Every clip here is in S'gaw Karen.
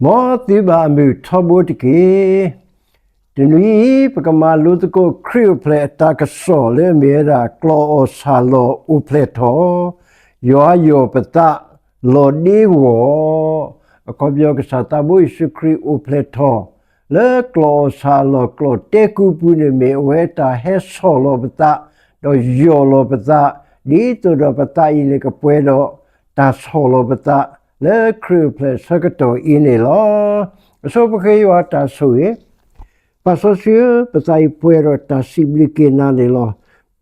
မ်သုဘၣ်အမုာ်ထီဘိတက့ၢ်. တနွံအံၤ ပကမၤလိသကိးခရံာ်အိၣ်ဖျဲၣ်အတၢ်ကစီၣ်လၢအမ့ၢ်ဝဲဒၣ် ကျီၢ်အီၣ်ဆၣ်လီၢ်အိၣ်ဖျဲၣ်ထီၣ်, ယွၤယီၢ်ပသး လီၤဒ့ဂီၢ်. အခီပညီ ကစၢ်သးဘိယ့ၣ်ၡူးခရံာ်အိၣ်ဖျဲၣ်ထီၣ် လၢကျီၢ်အီၣ်ဆၣ်အလီၢ် ကျီၢ်တဲကူပူၤန့ၣ် မ့ၢ်အဝဲတၢ်ဟဲဆီၣ်လီၤပသး ဒီးယီၢ်လီၤပသး ဒ်သိးဒီးပသးအံၤန့ၣ် ကပှဲၤဒီးတၢ်ဆီၣ်လီၤပသး လၢခရံာ်အိၣ်ဖျဲၣ်ဆၢကတီၢ်အံၤန့ၣ်လီၤ. အဆိပဃ့ယွၤတၢ်ဆိၣ်ဂ့ၤ, ပၢ်စီဆှံဧၢ, ပသးအံၤပှဲၤဒီးတၢ်စံးဘျုးက့ၤနၤန့ၣ်လီၤ.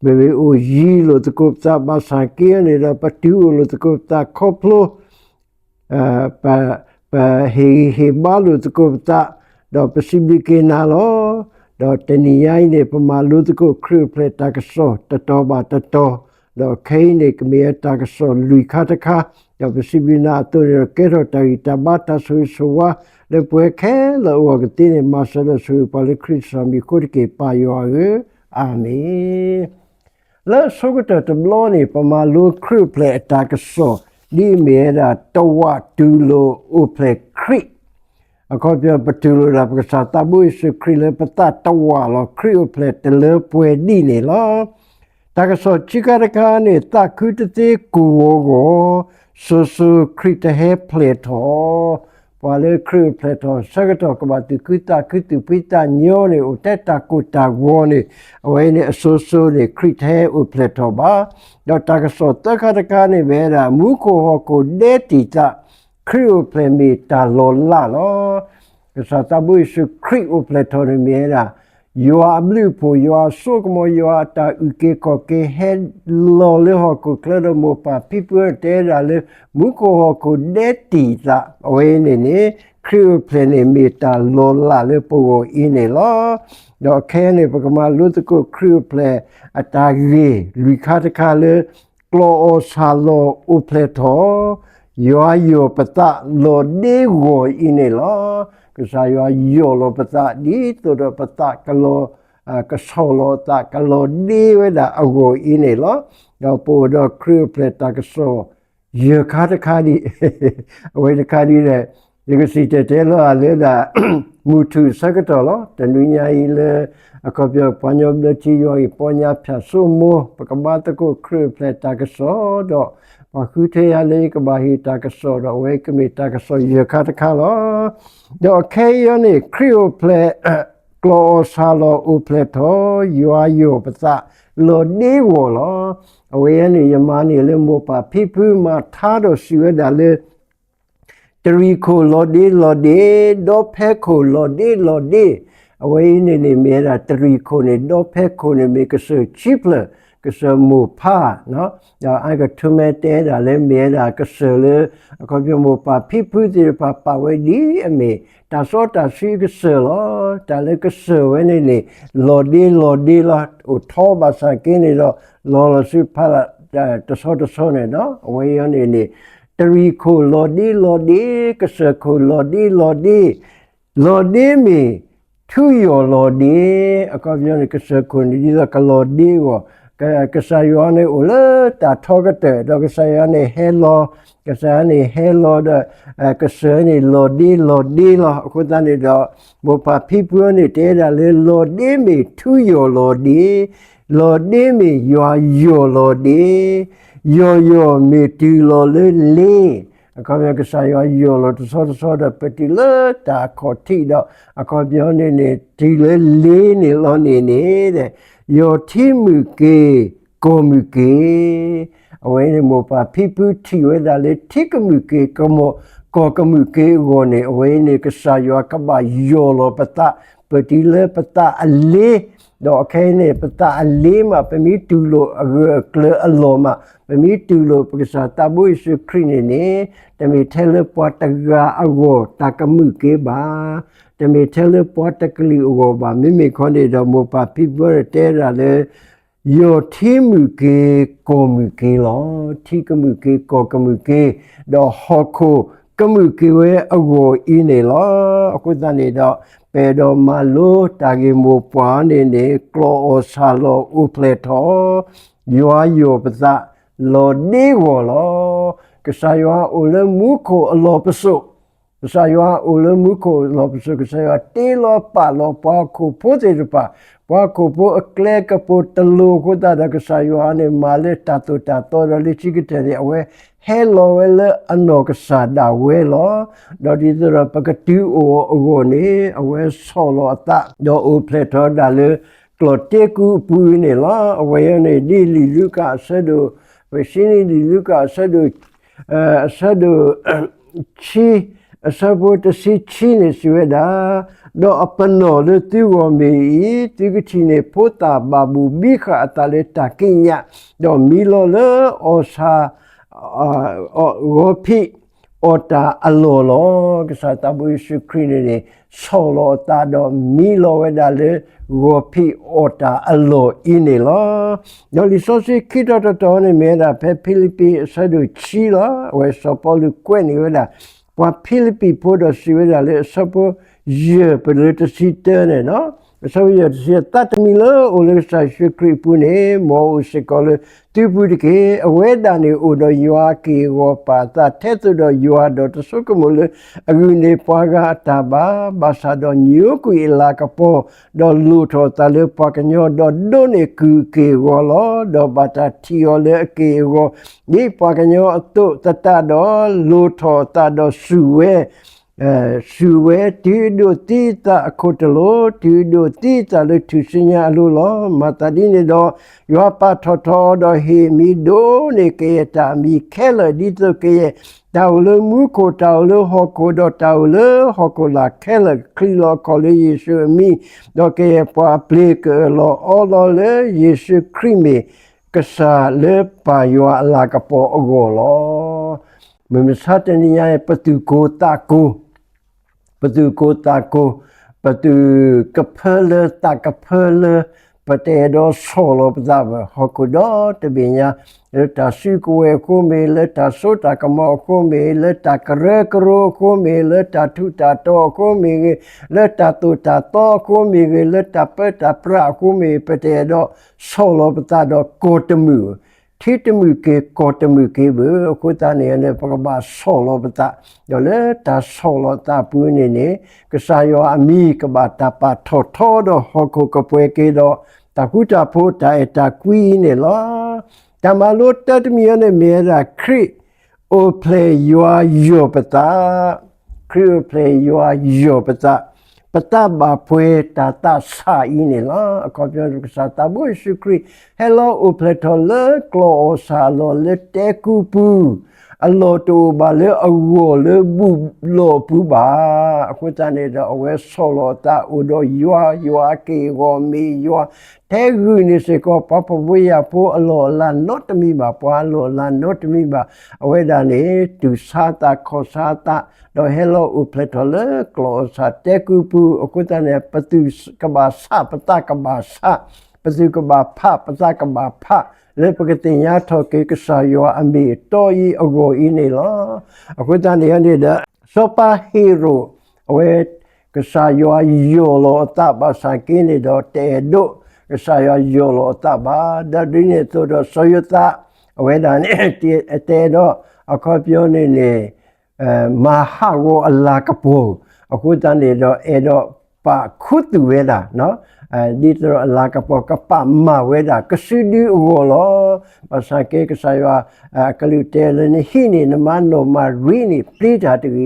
ပမ့ၢ်အိၣ်ယံၤလိာ်သကိးပသး ဘၣ်ဆၣ်က့အံၤန့ၣ်ဒီး ပတုၤအိၣ်လိာ်သကိးပသးခီဖျိ ပဟ့ၣ်ဂံၢ်ဟ့ၣ်ဘါလိာ်သကိးပသး, ဒီးပစံးဘျုးက့ၤနၤလီၤ. ဒီးတနံၤညါအံၤန့ၣ် ပမၤလိသကိးခရံာ်အိၣ်ဖျဲၣ်တၢ်ကစီၣ်တတီၤဘၣ်တတီၤ, ဒီးခဲအံၤန့ၣ် ကမ့ၢ်ဝဲတၢ်ကစီၣ်လွံၢ်ခါတခါ, ဒီးပစံးဘျုးနၤအသိးန့ၣ်ဒီး ကဲထီၣ်တၢ်ဂံၢ်တၢ်ဘါတၢ်ဆိၣ်ဂ့ၤဆိၣ်ဝါ လၢပဝဲခဲလၢာ်အဂီၢ်ကသ့န့ၣ် မၤစၢၤဒီးဆိၣ်ဂ့ၤပှၤလၢခရံာ်ကစၢ်မံၤအဃိတက့ၢ် ပၢ်ယွၤဧၢ, အၤမ့ၣ်. လၢအဆိကတၢၢ်တဘျီန့ၣ် ပမၤလိခရံာ်အိၣ်ဖျဲၣ်အတၢ်ကစီၣ် ဒ်အမ့ၢ်ဝဲဒၣ် တဝာ်တူၢ်လိာ်အိၣ်ဖျဲၣ်ခရံာ်, အခီပညီ ပတူၢ်လိာ်ဒၣ်ပကစၢ်သးဘိယ့ၣ်ၡူးခရံာ်လၢပသးတဝာ်လီၤ. ခရံာ်အိၣ်ဖျဲၣ်တလၢပှဲၤဒံးန့ၣ်လီၤ. တၢ်ကစီၣ်ခံခါတခါန့ၣ် သးခုတသ့ကိၢ်ဂီၤဂီၤ, စိၤစိၤခရံာ်တဟဲဖျဲၣ်ထီၣ် ပှၤလၢခရံာ်အိၣ်ဖျဲၣ်ထီၣ်ဆၢကတီၢ် ကဘၣ်သူၣ်ခုသးခု သူၣ်ဖှံသးညီန့ၣ် အိၣ်ထဲတၢ်ကိၢ်တၢ်ဂီၤန့ၣ်, အဝဲအံၤန့ၣ် အစိၤစိၤန့ၣ် ခရံာ်တဟဲအိၣ်ဖျဲၣ်ထီၣ်ဘၣ်. ဒီးတၢ်ကစီၣ်သၢခါတခါန့ၣ် မ့ၢ်ဝဲဒၣ် မူခိၣ်ဟီၣ်ခိၣ်ဒဲတံာ်သး, ခရံာ်အိၣ်ဖျဲၣ်မ့ၢ်တၢ်လီၤလးလီၤ. ကစၢ်သးဘိယ့ၣ်ၡူးခရံာ်အိၣ်ဖျဲၣ်ထီၣ်န့ၣ်မ့ၢ်ဝဲဒၣ် ယွၤအဘျုးအဖှိၣ်, ယွၤအစိကမီၤ, ယွၤအတၢ်အုၣ်က့ၤခီၣ်က့ၤ ဟဲလီၤလၢဟီၣ်ခိၣ်ချၢဒီးမိၢ်ပၢ်ဖံဖုတဲဝဲဒၣ်လၢ မူခိၣ်ဟီၣ်ခိၣ်ဒဲတံာ်သး, အဝဲအံၤန့ၣ်န့ၣ် ခရံာ်အိၣ်ဖျဲၣ်န့ၣ်မ့ၢ်တၢ်လီၤလးလၢပဂီၢ်အံၤန့ၣ်လီၤ. ဒီးခဲအံၤန့ၣ် ပကမၤလိသကိးခရံာ်အိၣ်ဖျဲၣ်အတၢ်ဂ့ၢ်လွံၢ်ခါတခါလၢ ကျီၢ်အီၣ်ဆၣ်လီၢ်အိၣ်ဖျဲၣ်ထီၣ်, ယွၤယီၢ်ပသးလီၤဒ့ဂီၢ်အံၤန့ၣ်လီၤ. ကစၢ်ယွၤယီၢ်လီၤပသး ဒ်သိးဒီးပသးကလီၤ ကဆီၣ်လီၤသး ကလီၤဒ့ဝဲဒၣ်အဂီၢ်အံၤန့ၣ်လီၤ. ဒီးပအိၣ်ဒီးခရံာ်အိၣ်ဖျဲၣ်တၢ်ကစီၣ် ယဲၢ်ခါတခါဒံး, အဝဲတခါဒ်လဲၣ်, ယကစံၣ်တဲၤတဲလီၤလၢဒၣ် မုၢ်ထူၣ်ဆၢကတီၢ်လီၤ. တနွံညါအံၤလၢ အခီပညီ ပှၤကညီဘျၢထံယွၤအံၤ ပီညါဖၠၣ်စိမိၤ ပကဘါသကိးခရံာ်အိၣ်ဖျဲၣ်တၢ်ကစီၣ် ဒီးပှၤဃုထၢယၤလၢယကဘၣ်ဟ့ၣ်တၢ်ကစီၣ်ဒီး အဝဲကမ့ၢ်တၢ်ကစီၣ်ယဲၢ်ခါတခါလီၤ. ဒီးခဲအံၤန့ၣ် ခရံာ်အိၣ်ဖျဲၣ် ကျီၢ်အီၣ်ဆၣ်လီၢ်အိၣ်ဖျဲၣ်ထီၣ်, ယွၤယီၢ်ပသးလီၤဒ့ဂီၢ်လီၤ. အဝဲအံၤန့ၣ် ယမၤန့ၢ်လၢမိၢ်ပၢ်ဖံဖုမၤထါဒီးစံးဝဲဒၣ်လၢ တရံးခိၣ်လီၤဒ့လီၤဒ့, ဒီဖဲခိၣ်လီၤဒ့လီၤဒ့, အဝဲအံၤန့ၣ်န့ၣ် မ့ၢ်ဝဲဒၣ်တရံးခိၣ်န့ၣ် ဒီဖဲခိၣ်န့ၣ် မ့ၢ်ကစၢၢ်ခံဖျၢၣ်, ကစၢၢ်မိၢ်ဖါ, ဒီးအါကထူမဲတဲဒၣ်လၢမ့ၢ်ဝဲဒၣ်ကစၢၢ်လၢ အခီပညီမိၢ်ပၢ်ဖံဖုသ့ၣ်တဖၣ်ပာ်ဝဲဒ်အမ့ၢ် တၢ်စီတၢ်ဆှံကစၢၢ်လီၤ. တၢ်လၢကစၢၢ်ဝဲန့ၣ်န့ၣ် လီၤဒ့လီၤဒ့လီၤ, အိၣ်ထီဘၣ်ဆၣ်က့န့ၣ်ဒီး လီၤလီၤဆူဖးလၢ် တဆီတဆီန့ၣ်ဒီး အဝဲအံၤန့ၣ်န့ၣ် တရံးခိၣ်လီၤဒ့လီၤဒ့, ကစၢၢ်ခိၣ်လီၤဒ့လီၤဒ့, လီၤဒ့မ့ၢ်ထူယိာ်လီၤဒ့, အခီပညီန့ၣ် ကစၢၢ်ခိၣ်န့ၣ် ဒ်သိးကလီၤဒ့အဂီၢ်, ကစၢ်ယွၤန့ၣ်အိၣ်လၢတၢ်ထီကတၢၢ် ဒီးကစၢ်ယွၤန့ၣ်ဟဲလီၤ, ကစၢ်ယွၤန့ၣ်ဟဲလီၤဒီး ကစၢၢ်န့ၣ်လီၤဒ့လီၤဒ့လီၤ. အဃိသတးန့ၣ်ဒီး မိၢ်ပၢ်ဖံဖုန့ၣ် တဲဒၣ်လၢ လီၤဒ့မ့ၢ်ထူယိာ်လီၤဒ့, လီၤဒ့မ့ၢ်ယွၤယီၢ်လီၤဒ့, ယီၢ်ယီၢ်မ့ၢ်တုၤလီၤလၢလ့, အခီပညီ ကစၢ်ယွၤယီၢ်လီၤတဆီတဆီဒီး ပတုၤလၢတၢ်အခီၣ်ထံးဒီး အခီပညီန့ၣ်န့ၣ် တုၤလၢလ့န့ၣ်လီၤန့ၣ်န့ၣ် ယီၢ်ထံမုၢ်က့ၤ ကီၢ်မုၢ်က့ၤ, အဝဲန့ၣ်မိၢ်ပၢ်ဖံဖုထံၣ်ဝဲဒၣ်လၢထံကမုၢ်က့ၤ ကမီၤ ကီၢ်ကမုၢ်က့ၤအဂီၢ်န့ၣ် အဝဲန့ၣ် ကစၢ်ယွၤကဘၣ်ယီၢ်လီၤပသး ပတုၤလၢပသးအလ့, ဒီးခဲအံၤန့ၣ် ပသးအလ့မး ပမ့ၢ်တူၢ်လိာ်အဂၢၢ်အကျၢၤအလီၢ်မး ပမ့ၢ်တူၢ်လိာ်ပကစၢ်သးဘိယ့ၣ်ၡူးခရံာ်န့ၣ်န့ၣ် တမ့ၢ်ထဲလၢပှၤတဂၤအဂီၢ် တၢ်ကမုၢ်က့ၤဘၣ်, တမ့ၢ်ထဲလၢပှၤတကလုာ်အဂီၢ်ဘၣ်. မ့မ့ၢ်ခီန့ၣ်ဒီး မိၢ်ပၢ်ဖံဖုန့ၣ်တဲဒၣ်လၢ ယီၢ်ထံမုၢ်က့ၤ ကီၢ်မုၢ်က့ၤလီၤ. ထံကမုၢ်က့ၤ ကီၢ်ကမုၢ်က့ၤ, ဒီးဟီၣ်ခိၣ်ကမုၢ်က့ၤဝဲအဂီၢ်အံၤန့ၣ်လီၤ. အဃိသတးန့ၣ်ဒီး ပအဲၣ်ဒိးမၤလိတၢ်ဂ့ၢ်မိၢ်ပှၢ်န့ၣ်န့ၣ် ကျီၢ်အီၣ်ဆၣ်လီၤအိၣ်ဖျဲၣ်ထီၣ်, ယွၤယီၢ်ပသးလီၤဒ့ဂီၢ်လီၤ. ကစၢ်ယွၤအိၣ်လၢမူခိၣ်အလီၢ်ပစိာ် ကစၢ်ယွၤအိၣ်လၢမူခိၣ်လီၢ်ပစိာ်, ကစၢ်ယွၤတ့လီၤပာ်လီၤပှၤဟီၣ်ခိၣ်ဖိသ့ၣ်တဖၣ်, ပှၤဟီၣ်ခိၣ်ဖိအကျဲကပူၤတလိၤအဃိသတးဒီး ကစၢ်ယွၤန့ၣ်မၤလၢတၢ်သိၣ်တၢ်သီဒီးလၢခံကတၢၢ်န့ၣ် အဝဲဟဲလီၤဝဲလၢအနီၢ်ကစၢ်ဒၣ်ဝဲလီၤ. ဒီးဒ်သိးဒီးပကတုၤအိၣ်အဂီၢ်န့ၣ် အဝဲဆီၣ်လီၤအသး ဒီးအိၣ်ဖျဲၣ်ထီၣ်ဒၣ်လၢကျီၢ်တဲကူအပူၤန့ၣ်လီၤ. အဝဲအံၤန့ၣ် ဒ်လံာ်လူၤကၣ်အဆၢဒိၣ်, ပကဆံန့ၣ်လံာ်လူၤကၣ်အဆၢဒိၣ် အဆၢဒိၣ် ဆံ, အဆၢဖိတဆံခံန့ၣ်စံးဝဲဒၣ်, ဒီးအပနီၣ်လၢသုဂီၢ်မ့ၢ်အံၤ, သုကထံၣ်န့ၢ်ဖိသၣ်ဘၣ်ဘူၣ်ဘံဃာ်အသးလၢတၢ်ကံးညာ်, ဒီးမံလီၤလၢအီၣ်ဆၣ် ဂီၤဖံးအီၣ်တၢ်အလီၢ်လီၤ. ကစၢ်သးဘိယ့ၣ်ၡူးခရံာ်န့ၣ်န့ၣ် ဆီၣ်လီၤအသးဒီးမံလီၤဝဲဒၣ်လၢ ဂီၤဖံးအီၣ်တၢ်အလီၢ်အံၤန့ၣ်လီၤ. ဒီးလံာ်စီဆှံခံတီၤတတီၤန့ၣ်မ့ၢ်ဝဲဒၣ် ဖဲဖံလံးပံးအဆၢဒိၣ်ခံလီၤ. အဝဲစီၤပီလူးကွဲးန့ၢ်ဝဲဒၣ် ပှၤဖံလံးပံးဖိဒီးစံးဝဲဒၣ်လၢအဆၢဖိယဲၢ်ပလၢတဆံတၢန့ၣ်လီၤ. အဆၢဖိယဲၢ်တဆံ, သးတမံၤလၢအအိၣ်လၢကစၢ်ယ့ၣ်ၡူးခရံာ်အပူၤန့ၣ် မ်အအိၣ်စ့ၢ်ကီးလၢသုပူၤတက့ၢ်. အဝဲဒၣ်န့ၣ်အိၣ်ဒီးယွၤအက့ၢ်အဂီၤပာ်အသး ထဲသိးဒီးယွၤ, ဒီးတဆိကမိၣ်လၢအဂုာ်န့ၢ်ပှၤဂၤအတၢ်ဘၣ်, ဘၣ်ဆၣ်ဒီးညိကွံာ်အလၤကပီၤ, ဒီးလိၣ်ထီၣ်အသးလၢပှၤကညီ, ဒီးဒိးန့ၢ်ကုၢ်အက့ၢ်အဂီၤလီၤ. ဒီးဘၣ်တၢ်ထံၣ်အီၤလၢအက့ၢ်အဂီၤ ဒ်ပှၤကညီအသိးသတးဒီး, လိၣ်ထီၣ်အသးဒီးစူၢ်ဝဲ, စူၢ်ဝဲတုၤအဒိးသံအသးအခိၣ်တလိၤ, တုၤအဒိးသံအသးလၢထူၣ်စုညါအလိၤလီၤ. မၤသးဒ်န့ၣ်ဒီး, ယွၤပာ်ထီၣ်ထီအီၤဒီးဟ့ၣ်အမံၤဒိၣ်န့ၢ်ကယဲၢ်တၢ်အမံၤခဲလၢာ်, ဒ်သိးကယဲၢ်တၢ်အိၣ်လၢမူခိၣ်, တၢ်အိၣ်လၢဟီၣ်ခိၣ်, ဒီးတၢ်အိၣ်လၢဟီၣ်ခိၣ်လာ်ခဲလၢာ် ချံးလီၤအခီၣ်လၢယ့ၣ်ၡူးအမံၤ, ဒီးကယဲၢ်ပှၤအပျ့ၤကအၢၣ်လီၤအီလီၤလၢယ့ၣ်ၡူးခရံာ်မ့ၢ် ကစၢ်လၢပၢ်ယွၤအလၤကပီၤအဂီၢ်လီၤ. မုၢ်မဆါတနံၤညါအံၤ ပသူၣ်ကိၢ်သးကိၢ်, ပသူၣ်ကိၢ်သးကိၢ်, ပသူၣ်ကဖၢလၢသးကဖၢလၢ, ပတအဲၣ်ဒိးဆီၣ်လီၤပသးဘၣ် ဟီၣ်ခိၣ်ဒီတဘ့ၣ်ညါ, လၢတၢ်စုကဝဲၤအဃိမ့ၢ်, လၢတၢ်စိတၢ်ကမီၤအဃိမ့ၢ်, လၢတၢ်ကရၢကရိအဃိမ့ၢ်, လၢတၢ်ထူးတၢ်တီၤအဃိမ့ၢ်ဂ့ၤ, လၢတၢ်သိၣ်တၢ်သီအဃိမ့ၢ်ဂ့ၤ, လၢတၢ်ပၢတၢ်ပြးအဃိမ့ၢ်ဂ့ၤ, ပတအဲၣ်ဒိးဆီၣ်လီၤပသးဒီးကီၢ်တမုာ်, ထံတမုာ်က့ၤကီၢ်တမုာ်က့ၤဘၣ်. အဃိသတးန့ၣ်န့ၣ် ပကဘၣ်ဆီၣ်လီၤပသး, ဒီးလၢတၢ်ဆီၣ်လီၤသးအပူၤန့ၣ်န့ၣ်, ကစၢ်ယွၤအမံၤကဘၣ်တၢ်ပာ်ထီၣ်ထီဒီးဟီၣ်ခိၣ်ကပှဲၤက့ၤဒီး တၢ်ဃူတၢ်ဖိးတၢ်အဲၣ်တၢ်ကွံအံၤန့ၣ်လီၤ. တၢ်မၤလိတၢတမံၤအံၤန့ၣ်မ့ၢ်ဝဲဒၣ် ခရံာ်အိၣ်ဖျဲၣ်ယွၤယီၢ်ပသး, ခရံာ်အိၣ်ဖျဲၣ်ယွၤယီၢ်ပသး, ပသးဘၣ်ပှဲၤတၢ်သးဆးအံၤန့ၣ်လီၤ. အခီပညီ ကစၢ်သးဘိယ့ၣ်ၡူးခရံာ် ဟဲလီၤအိၣ်ဖျဲၣ်ထီၣ်လၢကျီၢ်အီၣ်ဆၣ်အလီၢ်လၢတဲကူပူၤ, အလီၢ်တအိၣ်ဘၣ်လၢအဂီၢ်လၢဘူၣ်လီၢ်ပူၤဘၣ်. အဃိသတးန့ၣ်ဒီး အဝဲဆီၣ်လီၤအသးအိၣ်ဒီးယွၤ, ယွၤအက့ၢ်အဂီၤမ့ၢ်ယွၤ, ထဲဂုာ်န့ၣ်စ့ၢ်ကီး ပှၤဖှီၣ်ဖိယာ်ဖိအလီၢ်အလၤနီတမံၤဘၣ်, ပှၤအလီၢ်အလၤနီတမံၤဘၣ်. အဝဲဒၣ်န့ၣ် တူၢ်ဆါသးခီၣ်ဆါသး, ဒီးဟဲလီၤအိၣ်ဖျဲၣ်ထီၣ်လၢကျီၢ်အီၣ်ဆၣ်တဲကူပူၤ. အဃိသတးန့ၣ် ပသူၣ်ကဘၣ်ဆးပသးကဘၣ်ဆး, ပသူၣ်ကဘၣ်ဖးပသးကဘၣ်ဖး, လၢပကသ့ၣ်ညါထီၣ်က့ၤကစၢ်ယွၤအမ့ၢ်အတီအံၤအဂီၢ်အံၤန့ၣ်လီၤ. အဃိသတးန့ၣ်န့ၣ်ဒီး စီၤပၤဟ့ၤရိာ် အဝဲ ကစၢ်ယွၤယီၢ်လီၤအသးဘၣ်ဆၣ်က့န့ၣ်ဒီး တအဲၣ်ဒိးကစၢ်ယွၤယီၢ်လီၤအသးဘၣ်. ဒီးဒ်န့ၣ်အသိးဒီးစီၤယိၤသး အဝဲဒၣ်န့ၣ် တအဲၣ်ဒိး အခီပညီန့ၣ်န့ၣ် မၤဟးဂီၤအလၤကပီၤ, အဃိသတးန့ၣ်ဒီး အဲၣ်ဒိးပာ်ခူသူၣ်ဝဲဒၣ်, ဒ်သိးဒီးအလၤကပီၤကပာ်မၤဝဲဒၣ် ကစုဒုအဂီၢ်လီၤ. ဘၣ်ဆၣ်က့ကစၢ်ယွၤ အကလုၢ်တဲလၢနဟံးန့ၢ်နမါနီၢ်မၤရံန့ၣ် ပျံၤတၢ်တဂ့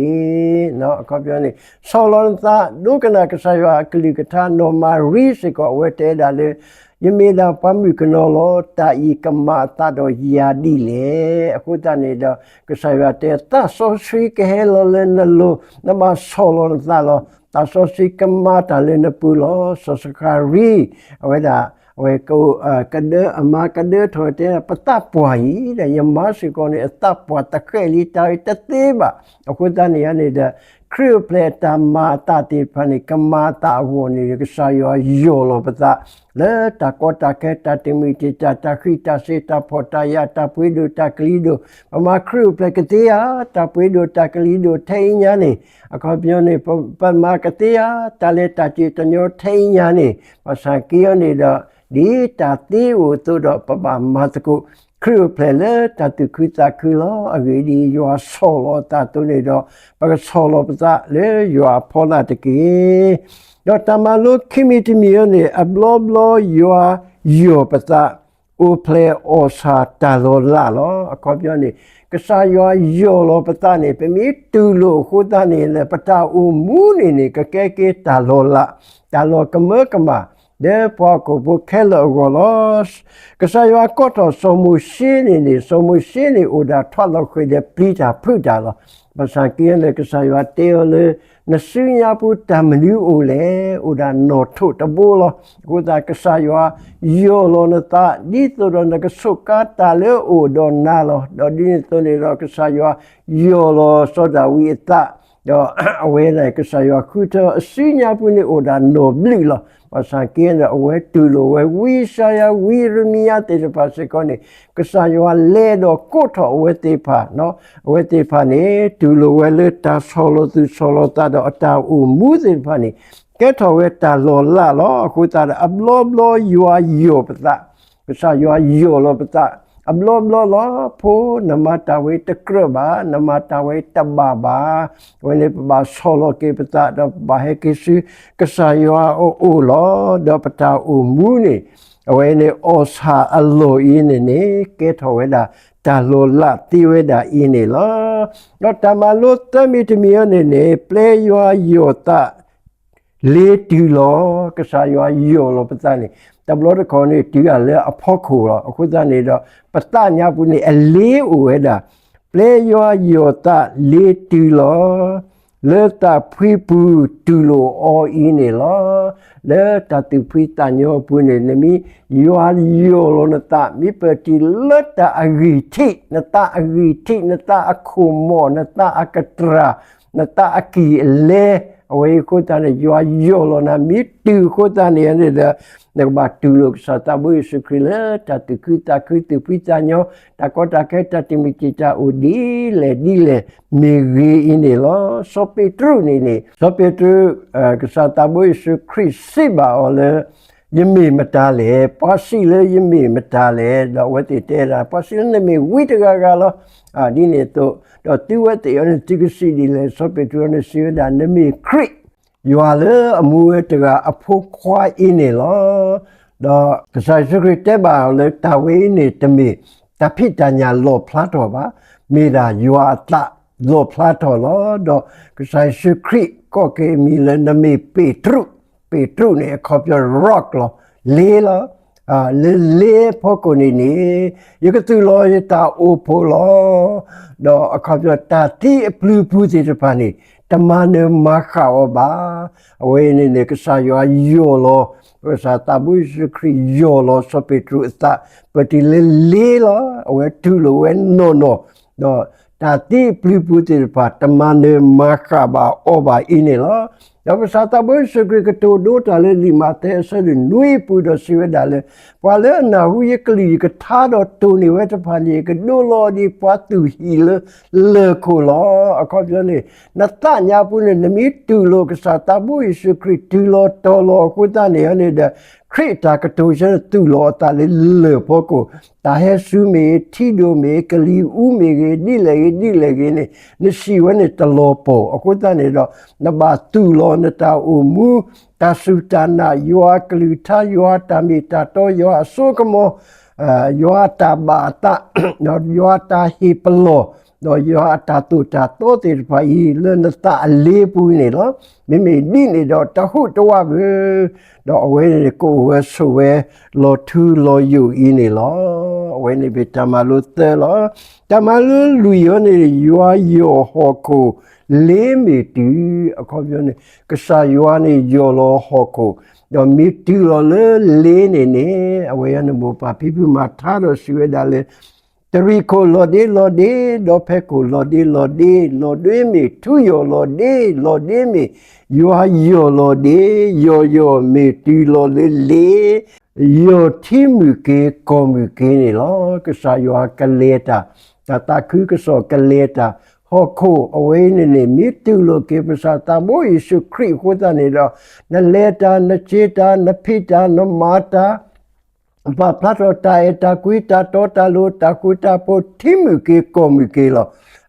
ၤ. အခီပညီန့ၣ် ဆီၣ်လီၤနသး ဒိကနၣ်ကစၢ်ယွၤအကလုၢ်ကထါ. နီၢ်မၤရံစ့ၢ်ကီး အဝဲတဲဒၣ်လၢ ယမ့ၢ်ဒၣ်ပှၤမုၣ်ကနီၤလီၤ. တၢ်အံၤကမၤအသးဒီးယၤဒ်လဲၣ်. အဃိသတးန့ၣ်ဒီး ကစၢ်ယွၤတဲ သးစီဆှံကဟဲလီၤလၢနလိၤ, နဘၣ်ဆီၣ်လီၤနသးလီၤ. သးစီဆှံကမၤတၢ်လၢနပူၤလီၤ. စီၤစကၤရံ အဝဲဒၣ် အဝဲ ကဒၢ အမါကဒၢထီၣ်တဲ ပသးပှၢ်အံၤဒီး ယမါစ့ၢ်ကီးန့ၣ် အသးပှၢ်တဃဲၣ်လံ တၢ်အံၤတသ့ဘၣ်. အဃိသတးန့ၣ်န့ၣ်ဒီး ခရံာ်အိၣ်ဖျဲၣ်အတၢ်မၤအသးသ့ၣ်တဖၣ်န့ၣ် ကမၤအသးအဂီၢ်န့ၣ် ကစၢ်ယွၤယီၢ်လီၤပသး လၢတၢ်ကီတၢ်ခဲ တၢ်တမုာ်တံာ်တာ် တၢ်ဃံးတၢ်စ့ၤ တၢ်ဖှီၣ်တၢ်ယာ် တၢ်ပှ့ၤဒိၣ်တၢ်ကလံၤဒိၣ်, ပမၤခရံာ်အိၣ်ဖျဲၣ်ကသ့ဧါ, တၢ်ပှ့ၤဒိၣ်တၢ်ကလံၤဒိၣ်ထဲအံၤညါန့ၣ်, အခီပညီန့ၣ် ပမၤကသ့ဧါ, တၢ်လဲၤတၢ်က့ၤတညီထဲအံၤညါန့ၣ်, ဘၣ်ဆၣ်က့အီၤန့ၣ်ဒီး ဒ်တၢ်သ့အိၣ်အသိးဒီး ပဘၣ်မၤသကိး ခရံာ်အိၣ်ဖျဲၣ်လၢတၢ်သူၣ်ခုသးခုလီၤ. အဂ့ၢ်ဒ်အံၤ, ယွၤဆီၣ်လီၤအသးအသိးန့ၣ်ဒီး, ပကဆီၣ်လီၤပသးလၢယွၤအဖီလာ်တက့ၢ်. ဒီးတၢ်မၤလိခံမံၤတမံၤအံၤန့ၣ်, အဘျီဘျီယွၤယီၢ်ပသး, အိၣ်ဖျဲၣ်အီၣ်ဆၣ်တၢ်လီၤလးလီၤ. အခီပညီန့ၣ်, ကစၢ်ယွၤယီၢ်လီၤပသးန့ၣ်, ပမ့ၢ်တူၢ်လိာ်အဃိသတးန့ၣ်, ပတၢ်အိၣ်မူန့ၣ်န့ၣ် ကကဲက့ၤတၢ်လီၤလး, တၢ်လီၤကမၢကမၣ် ဒီးပှၤဟီၣ်ခိၣ်ဖိခဲလၢာ်အဂီၢ်လီၤ. ကစၢ်ယွၤကိးထီၣ်စီၤမိၤၡ့န့ၣ်န့ၣ်, စီၤမိၤၡ့န့ၣ်အိၣ်ဒၣ်ထွးလီၤဃ့ၢ်ဒီးပျံၤတၢ်ဖုးတၢ်လီၤ. ဘၣ်ဆၣ်က့န့ၣ် ကစၢ်ယွၤတဲအီၤလၢ နစုညါပူၤတၢ်မနုၤအိၣ်လဲၣ်, အိၣ်ဒၣ်နီၣ်ထိးတဘိလီၤ. အဃိသတးကစၢ်ယွၤယီၢ်လီၤနသး ဒ်သိးဒီးနကဆိးကါတၢ်လၢအအိၣ်ဒီးနၤလီၤ. ဒီးဒ်န့ၣ်အသိးန့ၣ်ဒီး ကစၢ်ယွၤယီၢ်လီၤစီၤဒၤဝံးအသး, ဒီးအဝဲန့ၣ် ကစၢ်ယွၤဃုထၢအစုညါပူၤန့ၣ်အိၣ်ဒၣ်နီၣ်ဘျုးလီၤ. ဘၣ်ဆၣ်က့န့ၣ် အဝဲတူၢ်လိာ်ဝဲဝံယၡါယၤ ဝံယရမံယၤသ့ၣ်တဖၣ်စ့ၢ်ကီးန့ၣ်, ကစၢ်ယွၤလဲၤဒီးကိးထီၣ်အဝဲသ့ၣ်တဖၣ်, အဝဲသ့ၣ်တဖၣ်န့ၣ် တူၢ်လိာ်ဝဲလၢတၢ်ဆီၣ်လီၤသူၣ်ဆီၣ်လီၤသးဒီးအတၢ်အိၣ်မူသ့ၣ်တဖၣ်န့ၣ် ကဲထီၣ်ဝဲတၢ်လီၤလးလီၤ. အဃိသတးဒီး အဘျီဘျီယွၤယီၢ်ပသး, ကစၢ်ယွၤယီၢ်လီၤပသး, အဘျီဘျီလီၤ. ဖိ နမၤတၢ်ဝဲတကြၢးဘၣ်, နမၤတၢ်ဝဲတဘၣ်ဘၣ်. အဝဲန့ၣ် ပဘၣ်ဆီၣ်လီၤက့ၤပသးဒီးပဘၣ်ဟဲက့ၤဆူကစၢ်ယွၤအအိၣ်လီၤ. ဒီးပတၢ်အိၣ်မူန့ၣ် အဝဲန့ၣ်အီၣ်ဆၣ်အလီၢ်အံၤန့ၣ်န့ၣ် ကဲထီၣ်ဝဲဒၣ်တၢ်လီၤလးသ့ဝဲဒၣ်အံၤန့ၣ်လီၤ. ဒီးတၢ်မၤလိသၢမံၤတမံၤအံၤန့ၣ်န့ၣ်, ပျဲယွၤယီၢ်သး လ့ၤတုၤလီၤ. ကစၢ်ယွၤယီၢ်လီၤပသးန့ၣ် တဘျီတခီၣ်န့ၣ် တုၤဒၣ်လၢအဖီခိၣ်လီၤ. အဃိသတးန့ၣ်ဒီး ပသးညါပူၤန့ၣ် အလ့ၤအိၣ်ဝဲဒၣ်, ပျဲယွၤယီၢ်သးလ့ၤတုၤလီၤ. လၢသးဖှံပူၤတူၢ်လိာ်အီၤအံၤန့ၣ်လီၤ. လၢတၢ်သူၣ်ဖှံသးညီအပူၤန့ၣ် နမ့ၢ်ယွၤယီၢ်လီၤနသး, မ့ၢ်ပၢၢ်တုၤလၢတၢ်အဂံၢ်ထံး, နသးအဂံၢ်ထံး, နသးအခိၣ်မီၢ်, နသးအကတြၢ်, နသးအကံၢ်အလဲ, အဝဲအံၤအဃိသတးန့ၣ် ယွၤယီၢ်လီၤနၤ, မ့ၢ်တုၤအဃိသတးန့ၣ်န့ၣ်ဒီး နကဘၣ်တူၢ်လိာ်ကစၢ်သးဘိယ့ၣ်ၡူးခရံာ်လၢတၢ်သူၣ်ခုသးခု သူၣ်ဖှံသးညီ, တၢ်ကီတၢ်ခဲ တၢ်တမံၤတံာ်တာ်အိၣ်ဒ်လဲၣ်ဒ်လဲၣ် မ့ၢ်ဂ့ၤအံၤန့ၣ်လီၤ. စီၤပ့းတရူးန့ၣ်န့ၣ်, စီၤပ့းတရူး, ကစၢ်သးဘိယ့ၣ်ၡူးခရံာ်စံးဘၣ်အီၤလၢ ယမ့ၢ်မတၤလဲၣ်, ပှၤစံးလၢယမ့ၢ်မတၤလဲၣ်, ဒီးအဝဲသ့ၣ်တဲဒၣ် ပှၤစံးလၢနမ့ၢ်ဝံတဂၤဂၤလီၤ. ဒ်န့ၣ်အသိး, ဒီးသုဝဲသ့ၣ်အံၤန့ၣ် သုကစံးဒ်လဲၣ်, စီၤပ့းတရူးန့ၣ်စံးဝဲဒၣ် နမ့ၢ်ခရံာ်, ယွၤလၢအမူဝဲတဂၤအဖိခွါအံၤန့ၣ်လီၤ. ဒီးကစၢ်ယ့ၣ်ၡူးခရံာ်တဲဘၣ်အီၤလၢတၢ်ဝဲအံၤန့ၣ် တမ့ၢ်တၢ်ဖံးတၢ်ညၣ်လီၣ်ဖျါထီၣ်ဘၣ်, မ့ၢ်ဒၣ်ယွၤအသးလီၣ်ဖျါထီၣ်လီၤ. ဒီးကစၢ်ယ့ၣ်ၡူးခရံာ်ကိးက့ၤအမံၤလၢနမ့ၢ်ပ့းတရူး, ပ့းတရူးန့ၣ်အခီပညီ rock လီၤ, လ့လီၤ. လၢလ့အဖီခိၣ်န့ၣ်န့ၣ် ယကသူၣ်လီၤယတၢ်အိၣ်ဖှိၣ်လီၤ. ဒီးအခီပညီတၢ်သံအပျုၤပူၤသ့ၣ်တဖၣ်န့ၣ် တမၤနၢၤမၤဃၣ်အီၤဘၣ်. အဝဲအံၤန့ၣ်န့ၣ် ကစၢ်ယွၤယီၢ်လီၤ, ကစၢ်သးဘိယ့ၣ်ၡူးခရံာ်ယီၢ်လီၤစီၤပ့းတရူးအသး, ပတုၤလၢလ့လီၤ, အဝဲတူၢ်လိာ်ဝဲနီၢ်နီၢ်, ဒီးတၢ်သံအပျုၤပူၤသ့ၣ်တဖၣ် တမၤနၢၤမၤဃၣ်ဘၣ်အီၤဘၣ်အံၤန့ၣ်လီၤ. ဒီးကစၢ်သးဘိယ့ၣ်ၡူးခရံာ်ကတိၤဒိတၢ်လၢလံာ်မးသဲအဆၢဒိၣ်နွံအပူၤဒီးစံးဝဲဒၣ်လၢ ပှၤလၢအနၢ်ဟူယကလုၢ်ယကထါဒီးတိၢ်န့ၢ်ဝဲတဖၣ်န့ၣ် ယကဒိးလီၤဒ်ပှၤသူၣ်ဟံၣ်လၢလၢၢ်ခိၣ်လီၤ. အခီပညီန့ၣ် နသးညါပူၤန့ၣ် နမ့ၢ်တူၢ်လိာ်ကစၢ်သးဘိယ့ၣ်ၡူးခရံာ်တုၤလီၤတီၤလီၤအဃိသတးန့ၣ်န့ၣ်ဒီး ခရံာ်အတၢ်ကတိၤဆၢန့ၣ် သူၣ်လီၤအသးလၢလၢၢ်ဖီခိၣ်, တၢ်ဟဲဆူမ့ၢ်ဂ့ၤ, ထံဒိၣ်မ့ၢ်ဂ့ၤ, ကလံၤအူမ့ၢ်ဂ့ၤ, ဒ်လဲၣ်ဂ့ၤဒ်လဲၣ်ဂ့ၤန့ၣ် နစံးဝဲန့ၣ်တလီၤပှီၢ်. အဃိသတးန့ၣ်ဒီး နဘၣ်သူၣ်လီၤနတၢ်အိၣ်မူ, တၢ်စူၢ်တၢ်နာ်, ယွၤအကလုၢ်ကထါ, ယွၤအတၢ်မ့ၢ်တၢ်တီ, ယွၤအစိကမီၤ, ယွၤအတၢ်ဘၣ်အသး, ယွၤအတၢ်ဟ့ၣ်ပလီၢ်, ဒီးယွၤအတၢ်သိၣ်တၢ်သီသ့ၣ်တဖၣ်အံၤ လၢနသးအလ့ပူၤန့ၣ်လီၤ. မ့မ့ၢ်ဒ်န့ၣ်ဒီးတဟူးတဝးဘၣ်. ဒီးအဝဲန့ၣ်ကအိၣ်ဝဲဆိးဝဲလီၤထူလီၤယိာ်အံၤန့ၣ်လီၤ. အဝဲန့ၣ်မ့ၢ်တၢ်မၤလိသၢလီၤ. တၢ်မၤလိလွံၢ်အံၤန့ၣ် ယွၤယီၢ်ဟီၣ်ခိၣ်လ့မ့ၢ်တုၤ, အခီပညီန့ၣ် ကစၢ်ယွၤန့ၣ်ယီၢ်လီၤဟီၣ်ခိၣ်, ဒီးမ့ၢ်တုၤလီၤလၢလ့န့ၣ်န့ၣ် အဝဲန့ၣ်မိၢ်ပၢ်ဖံဖုမၤထါဒီးစံးဝဲဒၣ်လၢ တရံးခိၣ်လီၤဒ့လီၤဒ့, ဒီဖဲခိၣ်လီၤဒ့လီၤဒ့, လီၤဒ့မ့ၢ်ထူယိာ်လီၤဒ့, လီၤဒ့မ့ၢ်ယွၤယီၢ်လီၤဒ့, ယီၢ်ယီၢ်မ့ၢ်တုၤလီၤလၢလ့, ယီၢ်ထံမုၢ်က့ၤကီၢ်မုၢ်က့ၤန့ၣ်လီၤ. ကစၢ်ယွၤကလဲၤတၢ်, တၢ်သးခုကစီၣ်ကလဲၤတၢ်, ဟီၣ်ခိၣ်အဝဲအံၤန့ၣ်န့ၣ် မ့ၢ်တူၢ်လိာ်က့ၤပကစၢ်သးဘိယ့ၣ်ၡူးခရံာ်အဃိသတးန့ၣ်ဒီး နလဲၤတၢ်, နစ့တၢ်, နဖံးတၢ်, နမၤတၢ် ပာ်ဖျါထီၣ်တၢ်အဲၣ်တၢ်ကွံ တၢ်တီတၢ်လိၤ တၢ်ဃူတၢ်ဖိး ထံမုၢ်က့ၤကီၢ်မုၢ်က့ၤလီၤ.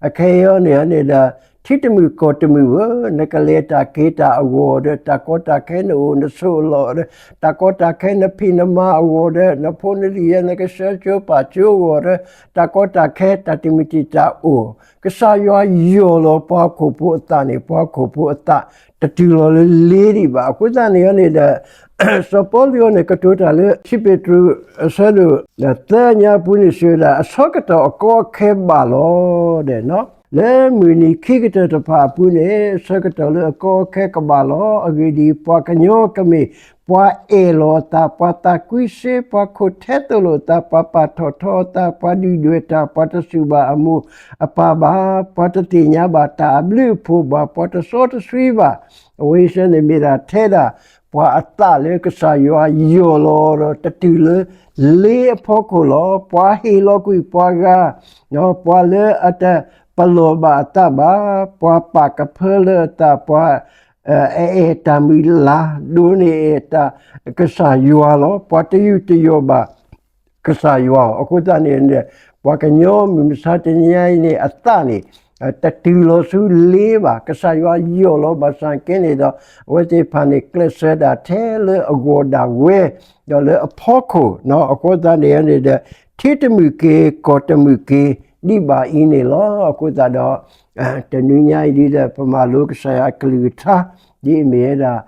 အခဲအံၤန့ၣ်န့ၣ်ဒီး ထံတမုၢ်ကီၢ်တမုၢ်ဧၢ, နကလဲၤတၢ်က့ၤတၢ်အဂီၢ်ဒီး တၢ်ကီတၢ်ခဲနအိၣ်နဆိးအလီၢ်ဒီး တၢ်ကီတၢ်ခဲနဖံးနမၤအဂီၢ်ဒီး နဖိနလံၤယဲ နကဆှၢကၠိပာ်ကၠိအဂီၢ်ဒီး တၢ်ကီတၢ်ခဲတၢ်တမုာ်တံာ်တာ်အိၣ်, ကစၢ်ယွၤယီၢ်လီၤပှၤခိၣ်ဖိအသးန့ၣ် ပှၤခိၣ်ဖိအသး တတုၤလီၤလၢလ့ဒံးဘၣ်. အဃိသတးန့ၣ်န့ၣ်ဒီး စီၤပီလူးန့ၣ် ကတိၤတၢ်လၢ ခံပ့းတရူး အဆၢဒိၣ် သၢညါအပူၤန့ၣ် စံးဝဲဒၣ် အဆၢကတီၢ်အကီအခဲဘၣ်လီၤ. လၢမုၢ်နံၤခံကတၢၢ်တဖၣ်အပူၤန့ၣ် အဆၢကတီၢ်လၢအကီအခဲကဘၣ်လီၤ. အဂ့ၢ်ဒ်အံၤ, ပှၤကညီကမ့ၢ် ပှၤအဲၣ်လီၤအသး, ပှၤသးကွံစ့, ပှၤခိၣ်ထဲသိးလိာ်အသး, ပှၤပာ်ထီၣ်ထီအသး, ပှၤဒုၣ်ဒွဲၣ်တၢ်, ပှၤတစူၢ်ဘၣ်အမိၢ်အပၢ်ဘၣ်, ပှၤတသ့ၣ်ညါဘၣ်တၢ်အဘျုးအဖှိၣ်ဘၣ်, ပှၤတစီတဆှံဘၣ်, အဝဲသ့ၣ်န့ၣ်မ့ၢ်ဒၣ်ထဲဒၣ် ပှၤအသးလၢကစၢ်ယွၤယီၢ်လီၤဒီး တတုၤလၢလ့အဖီခိၣ်လီၤ. ပှၤဟ့ၣ်လီၤကွံာ်ပှၤဂၤ, ပှၤလၢအတပလီၢ်ဘၣ်အသးဘၣ်, ပှၤပာ်ကဖၢလၢအသး, ပှၤ အအဲၣ်တၢ်မုၢ်လၢ်, ဒိးန့ၢ်အဲၣ်တၢ်ကစၢ်ယွၤလီၤ. ပှၤတယူးတယီၣ်ဘၣ် ကစၢ်ယွၤအဃိသတးန့ၣ် ပှၤကညီမုၢ်မဆါတနံၤအံၤန့ၣ် အသးန့ၣ် တတုၤလီၤဆူလ့ဘၣ်. ကစၢ်ယွၤယီၢ်လီၤဘၣ်ဆၣ်က့န့ၣ်ဒီး အဝဲသ့ၣ်တဖၣ်န့ၣ် ကျဲးစၢးဒၣ်ထဲလၢအဂီၢ်ဒၣ်ဝဲ ဒီးလၢအဖီခိၣ် အဃိသတးန့ၣ်န့ၣ်ဒီး ထံတမုၢ်က့ၤ ကီၢ်တမုၢ်က့ၤ ဒံးဘၣ်အံၤန့ၣ်လီၤ. အဃိသတးဒီး တနွံညါအံၤဒ်ဒီး ပမၤလိကစၢ်ယွၤအကလုၢ်ကထါ ဒ်အမ့ၢ်ဝဲဒၣ်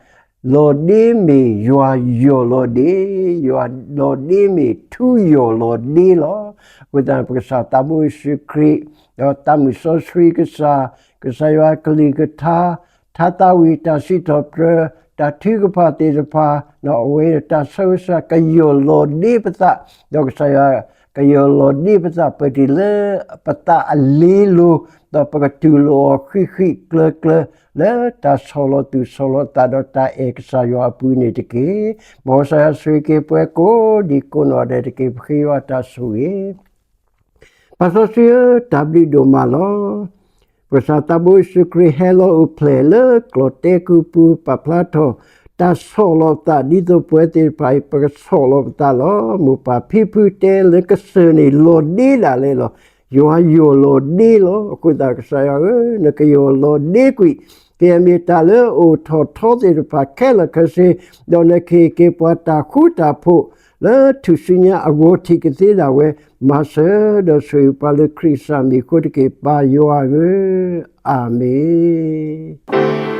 လီၤဒ့မ့ၢ်ယွၤယီၢ်လီၤဒ့, ယွၤလီၤဒ့မ့ၢ်ထူယီၢ်လီၤဒ့လီၤ. အဃိသတး ပကစၢ်သးဘိယ့ၣ်ၡူးခရံာ် ဒီးသးမုၢ်စီဆှံကစၢ်, ကစၢ်ယွၤအကလုၢ်ကထါ, ထါသးဝံၣ်တၢ်စံးထီၣ်ပတြၢၤ, တၢ်ထုကဖၣ်သ့ၣ်တဖၣ်, အဝဲတၢ်ဆၢဂ့ၤဆၢဝါကယီၢ်လီၤဒ့ပသး, ဒီးကစၢ်ယွၤကယီၢ်လီၤဒ့ပသး ပတုၤလၢပသးအလ့လိၤ, ဒီးပကတူၢ်လိာ်အီၤဃံးဃံးကျၢၤကျၢၤ လၢတၢ်ဆီၣ်လီၤသူၣ်ဆီၣ်လီၤသးဒီးတၢ်အဲၣ်ကစၢ်ယွၤအပူၤန့ၣ်တက့ၢ်. မ်ကစၢ်ယွၤဆိၣ်ဂ့ၤက့ၤပှၤကိးဒံကိးနီၢ်ဒဲးတက့ၢ်. ပဃ့ယွၤတၢ်ဆိၣ်ဂ့ၤ ပၢ်စီဆှံဧၢ, တၢ်ဘျုးဒိၣ်မးလီၤ. ပကစၢ်သးဘိယ့ၣ်ၡူးခရံာ်ဟဲလီၤအိၣ်ဖျဲၣ်လၢကျီၣ်တဲကုပူၤ ပာ်ဖျါထီၣ် တၢ်ဆီၣ်လီၤပသး ဒ်သိးပဝဲသ့ၣ်တဖၣ်အံၤ ပကဆီၣ်လီၤပသးလီၤ. မိၢ်ပၢ်ဖံဖုတဲလၢကစၢၢ်န့ၣ် လီၤဒ့ဒၣ်လဲာ်လီၤ. ယွၤယီၢ်လီၤဒ့လီၤ. အဃိသတးကစၢ်ယွၤဧၢ, နကယီၢ်လီၤဒ့ကွံာ် ကယဲၢ်မ့ၢ်တၢ်လၢအအိၣ်ထီၣ်ထီသ့ၣ်တဖၣ်ခဲလၢာ်ခဲဆ့, ဒီးနကဟ့ၣ်က့ၤပှၤတၢ်ဃူတၢ်ဖိး လၢထူၣ်စုညါအဂီၢ်ထံးကသ့ဒၣ်ဝဲ, မၤစၢၤဒီးဆိၣ်ဂ့ၤပှၤလၢခရံာ်ကစၢ်မံၤအဃိတက့ၢ် ပၢ်ယွၤဧၢ, အၤမ့ၣ်.